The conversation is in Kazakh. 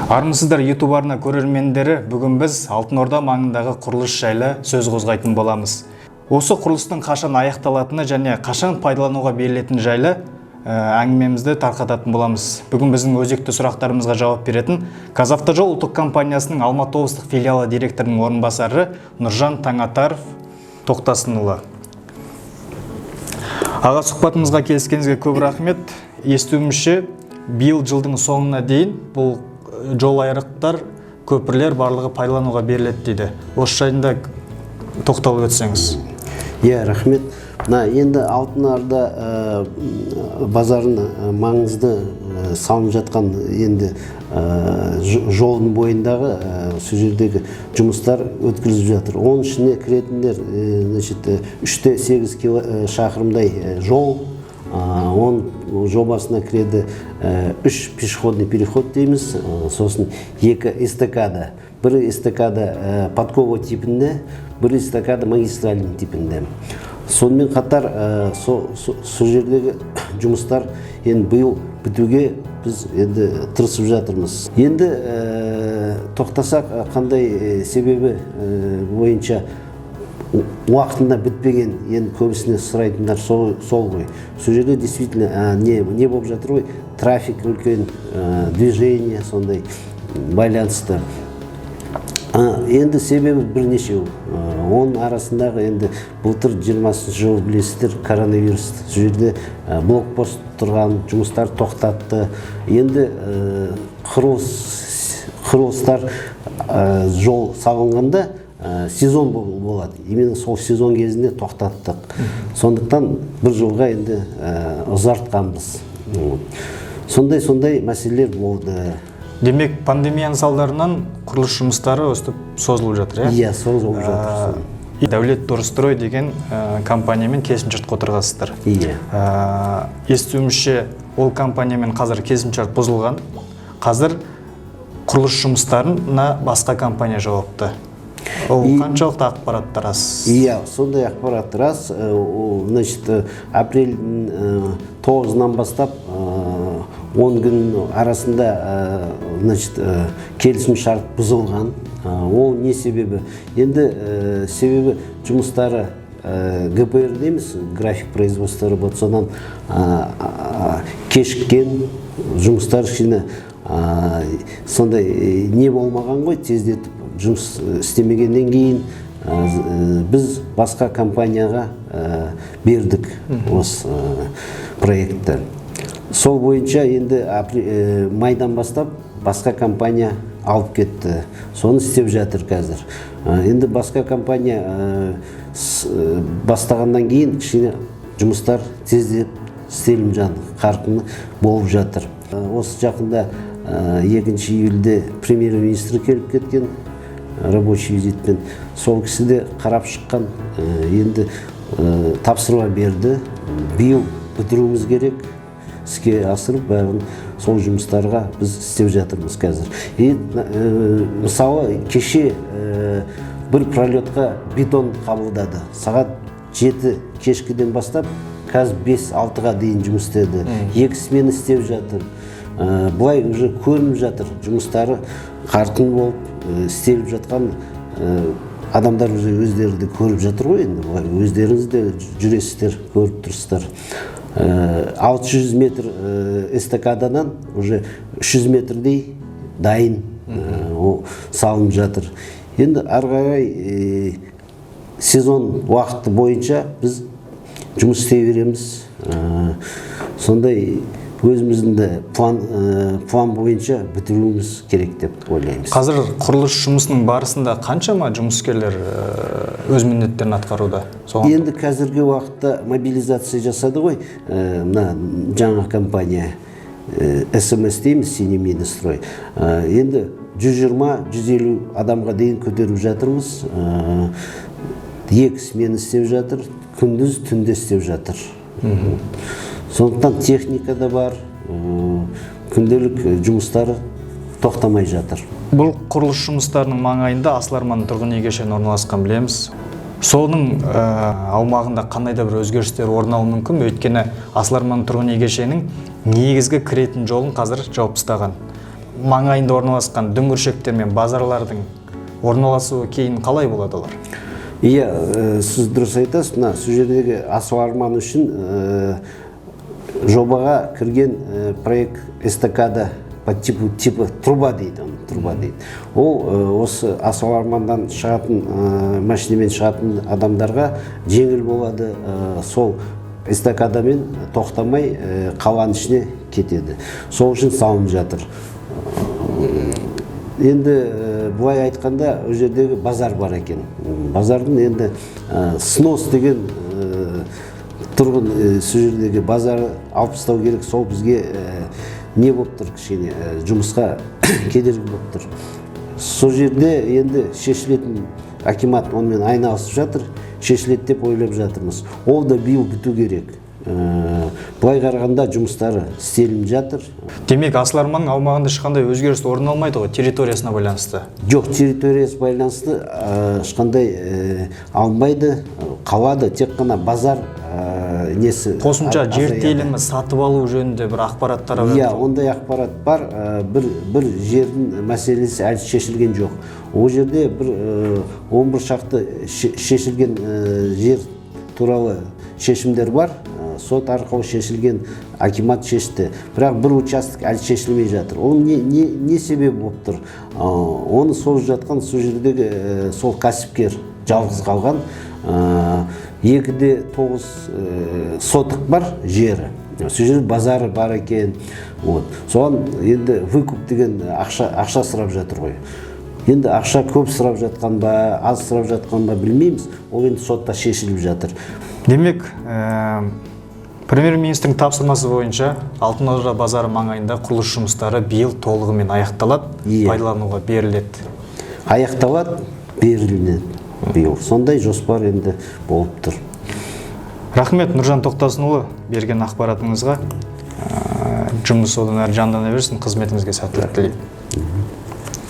Армысыздар, YouTube арна көрермендері! Бүгін біз Алтын Орда маңындағы құрылыс жайлы сөз қозғайтын боламыз. Осы құрылыстың қашан аяқталатыны және қашан пайдалануға берілетіні жайлы әңгімемізді тарқататын боламыз. Бүгін біздің өзекті сұрақтарымызға жауап беретін «Қазавтожол» ұлттық компаниясының Алматы облыстық филиалы директорының орынбасары Нұржан Таңатаров Тоқтасынұлы. Аға, сұхбатымызға келіскеніңізге көп рахмет. Естуімізше, биыл жылдың соңына дейін бұл жол айрықтар, көпірлер барлығы пайдалануға беріледі дейді. Осы жайында тоқталып өтсеңіз. Иә, рахмет. Мына енді Алтын Орда базарының маңызды салынып жатқан енді жолдың бойындағы сол жердегі жұмыстар өткізіліп жатыр. Оның ішіне кіретіндер значит, 3,8 шақырымдай жол, оның жобасына кіреді үш пешеходный переход дейміз, сосын екі эстакада: бір эстакада подкова типінде, бір эстакада магистральный типінде. Сонымен қатар сол жердегі жұмыстар енді биыл бітуге біз енді тырысып жатырмыз. Енді тоқтасақ, қандай себебі бойынша уақытында бітпеген, енді көбісіне сұрайтындар сол ғой. Сол жерде действительно не болып жатыр ғой, трафик үлкен, движение сондай байланысты. Енді себебі бірнешеу. Оның арасындағы енді былтыр, 20-жылы, білесіздер, коронавирус, сол жерде блокпост тұрған, жұмыстар тоқтатты. Енді құрылыстар, жол салынғанда сезон болады, именно сол сезон кезінде тоқтаттық. Сондықтан бір жылға енді ұзартқанбыз. Вот. Сондай мәселелер болды. Демек, пандемияның салдарынан құрылыс жұмыстары өстіп созылып жатыр, иә? Иә, созылып жатыр. Дәулет Дорстрой деген компаниямен келісімшартқа отырғансыздар. Иә. Естуімізше, ол компаниямен қазір келісімшарт бұзылған, қазір құрылыс жұмыстарына басқа компания жауапты. Ол қаншалықты ақпарат рас? Иә, сондай ақпарат рас. Значит, апрельдің 9-ынан бастап 10 күн арасында значит, келісім шарт бұзылған. Ол не себебі? Енді себебі жұмыстары ГПР дейміз, график производства работ, содан кешіккен жұмыстар кішкене сондай не болмаған ғой, тездетіп жұмыс істемегеннен кейін біз басқа компанияға бердік осы проектті. Сол бойынша енді майдан бастап басқа компания алып кетті, соны істеп жатыр қазір. Енді басқа компания бастағаннан кейін кішкене жұмыстар тездеп істеліп жатыр, қарқынды болып жатыр. Осы жақында 2 июльде премьер-министр келіп кеткен рабочий визитпен. Сол кісі де қарап шыққан. Енді тапсырма берді, биыл бітіруіміз керек, іске асырып бәрін. Сол жұмыстарға біз істеп жатырмыз қазір. И мысалы, кеше бір пролетқа бетон қабылдады, сағат 7 кешкіден бастап қазір 5-6-ға дейін жұмыс істеді, екі смена істеп жатыр. Былай уже көрініп жатыр, жұмыстары қарқын болып істеліп жатқан. Адамдар уже өздері де көріп жатыр ғой. Енді былай өздеріңіз де жүресіздер, көріп тұрсыздар. 600 метр эстакададан уже 300 метрдей дайын, ол салынып жатыр. Енді ары қарай сезон уақыты бойынша біз жұмыс істей береміз. Сондай өзіміздің де план бойынша бітіруіміз керек деп ойлаймыз. Қазір құрылыс жұмысының барысында қаншама жұмыскерлер өз міндеттерін атқаруда? Соған Енді қазіргі уақытта мобилизация жасады ғой мына жаңа компания, СМС дейміз, Синеминострой. Енді 120-150 адамға дейін көтеріп жатырмыз. Екі смена істеп жатыр, күндіз түнде істеп жатыр. Сондықтан техника да бар, күнделік жұмыстары тоқтамай жатыр. Бұл құрылыс жұмыстарының маңайында Асыл Арман тұрғын үй кешені орналасқан, білеміз. Соның аумағында қандай да бір өзгерістер орын алуы мүмкін бе? Өйткені Асыл Арман тұрғын үй кешенінің негізгі кіретін жолын қазір жауып тастаған. маңайында орналасқан дүңгіршектер мен базарлардың орналасуы кейін қалай болады олар? Иә, сіз дұрыс айтасыз. Мына сол жердегі Асыл Арман үшін жобаға кірген проект эстакада по типу типа труба дейді, оны труба дейді. Ол осы Асыл Армандан шығатын, машинамен шығатын адамдарға жеңіл болады, сол эстакадамен тоқтамай қаланың ішіне кетеді. Сол үшін салынып жатыр. Енді былай айтқанда, ол жердегі базар бар екен. Базардың енді снос деген тұрғын, сол жердегі базар алып тастау керек. Сол бізге не болып тұр, кішкене жұмысқа кедергі болып тұр. Сол жерде енді шешілетін, акимат онымен айналысып жатыр, шешіледі деп ойлап жатырмыз. Ол да биыл біту керек. Былай қарағанда, жұмыстары істелініп жатыр. Демек, Асыл Арманның аумағында ешқандай өзгеріс орын алмайды ғой территориясына байланысты? Жоқ, территориясы байланысты ешқандай алынбайды, қалады тек қана базар несі. Қосымша жер азаяды. телімі сатып алу жөнінде бір ақпарат тарап Иә, жатыр. ондай ақпарат бар. Бір жердің мәселесі әлі шешілген жоқ. Ол жерде бір 11 шақты шешілген жер туралы шешімдер бар. Сот арқылы шешілген, акимат шешті, бірақ бір участок әлі шешілмей жатыр. Ол не себебі болып тұр? Оны созып жатқан сол жердегі сол кәсіпкер жалғыз қалған. 2,9 сотық бар жері, сол жерде базары бар екен. Вот соған енді выкуп деген ақша сұрап жатыр ғой. Енді ақша көп сұрап жатқан ба, аз сұрап жатқан ба, білмейміз. Ол енді сотта шешіліп жатыр. Демек, премьер министрдің тапсырмасы бойынша Алтын Орда базары маңайында құрылыс жұмыстары биыл толығымен аяқталады, Иә. пайдалануға беріледі. Аяқталады, беріледі биыл, сондай жоспар енді болып тұр. Рахмет, Нұржан Тоқтасынұлы, берген ақпаратыңызға. Жұмыс одан әрі жандана берсін, қызметіңізге сәттілік тілеймін.